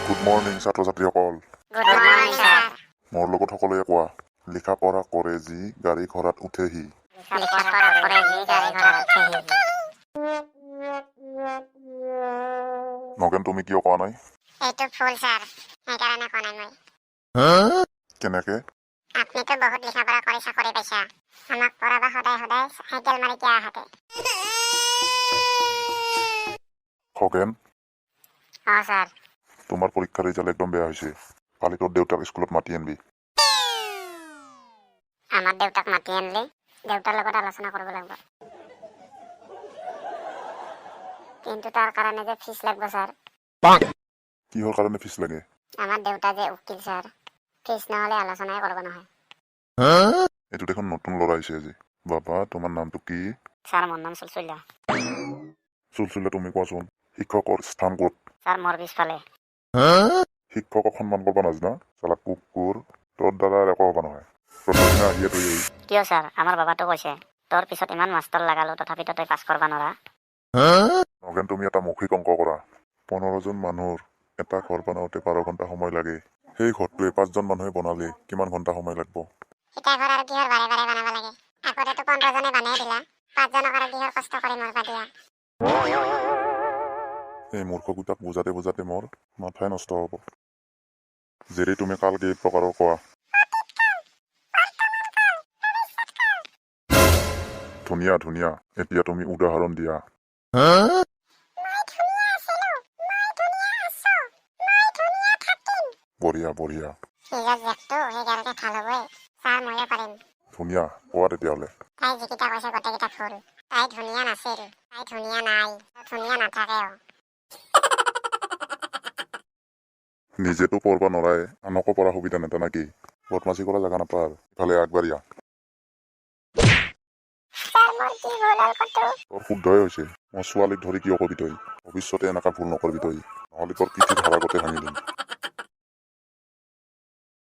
Good morning ছাত্ৰ ছাত্ৰীসকল। Good morning, sir. মোৰ লগত সকলোৱে কোৱা, লিখা পঢ়া কৰে যি, গাড়ী ঘোঁৰাত উঠে সি। লিখা পঢ়া কৰে যি, গাড়ী ঘোঁৰাত উঠে সি। নগেন, তুমি কিয় কোৱা নাই? এইটো ভুল ছাৰ, সেইকাৰণে কোৱা নাই মই। কেনেকে? আপুনিতো বহুত লিখা পঢ়া কৰি চাকৰি পাইছা, আমাক পঢ়াবা সদায় সদায় চাইকেল মাৰি কিয় আহাতে? খগেন। অঁ ছাৰ। তোমাৰ পৰীক্ষাৰ ৰিজাল্ট একদম বেয়া হৈছে। কালি তোৰ দেউতাক স্কুলত মাতি আনবি। আমাৰ দেউতাক মাতি আনিলে দেউতাৰ লগত আলোচনা কৰিব লাগিব, কিন্তু তাৰ কাৰণে যে ফিজ লাগিব ছাৰ। কিহৰ কাৰণে ফিজ লাগে? আমাৰ দেউতা যে উকিল ছাৰ, ফিজ নহ'লে আলোচনাই কৰিব নহয়। এইটো দেখোন নতুন ল'ৰা আহিছে আজি। বাবা, তোমাৰ নামটো কি? ছাৰ, মোৰ নাম চুলচুলিয়া। চুলচুলিয়া, তুমি কোৱাচোন, শিক্ষকৰ স্থান ক'ত? ছাৰ, মোৰ পিছফালে। শিক্ষকক সন্মান কৰিব নাজানা, চালা কুকুৰ। তোৰ দ্বাৰা আৰু একো হ'ব নহয়। প্ৰথম দিনা আহিয়ে তই এই কিয় ছাৰ? আমাৰ বাবাটো কৈছে, তোৰ পিছত ইমান মাষ্টৰ লাগালো, তথাপিতো তই পাছ কৰিব নোৱাৰা। নগেন, তুমি এটা মৌখিক অংক কৰা। 15জন মানুহৰ এটা ঘৰ বনাওঁতে 12 ঘণ্টা সময় লাগে। সেই ঘৰটোৱে পাঁচজন মানুহে বনালে কিমান ঘণ্টা সময় লাগিব? ইটা ঘৰ আৰু কিহৰ বাৰে বাৰে বনাব লাগে? আগতেতো 15জনে বনাই দিলা, পাঁচজনক আৰু কিহৰ কষ্ট কৰি মৰবা দিয়া? এই মূৰ্খকেইটাক বুজাতে বুজাতে মোৰ মাথাই নষ্ট হ'ব। জেৰি, তুমি কাল কেই প্ৰকাৰৰ কোৱা। ধুনীয়া ধুনীয়া। এতিয়া তুমি উদাহৰণ দিয়া। মই ধুনীয়া আছিলো, মই ধুনীয়া আছো, মই ধুনীয়া থাকিম। বঢ়িয়া বঢ়িয়া। নিজৰ জেকটো সেইকাৰণে ভাল হ'বই ছাৰ, ময়ো পাৰিম। ধুনীয়া, কোৱা তেতিয়াহ'লে। তাই যিকেইটা কৈছে গোটেইকেইটা ভুল। তাই ধুনীয়া নাছিল, তাই ধুনীয়া নাই, ধুনীয়া নাথাকেও। নিজেতো পঢ়বা নৰাই, আনকো পঢ়া সুবিধা নেদা নাকি? বদমাচি কৰা জাগা নাপাৰ, ইফালে আগবাঢ়ি আহ। ছাৰ, মোৰ কি ভুল হ'ল কতো? তোৰ শুদ্ধই হৈছে। মই ছোৱালীক ধৰি কিয় কবি তই? ভৱিষ্যতে এনেকা ভুল নকৰিবি তই, নহ'লে তোৰ পিঠিৰ হাড় আগতে ভাঙি দিম।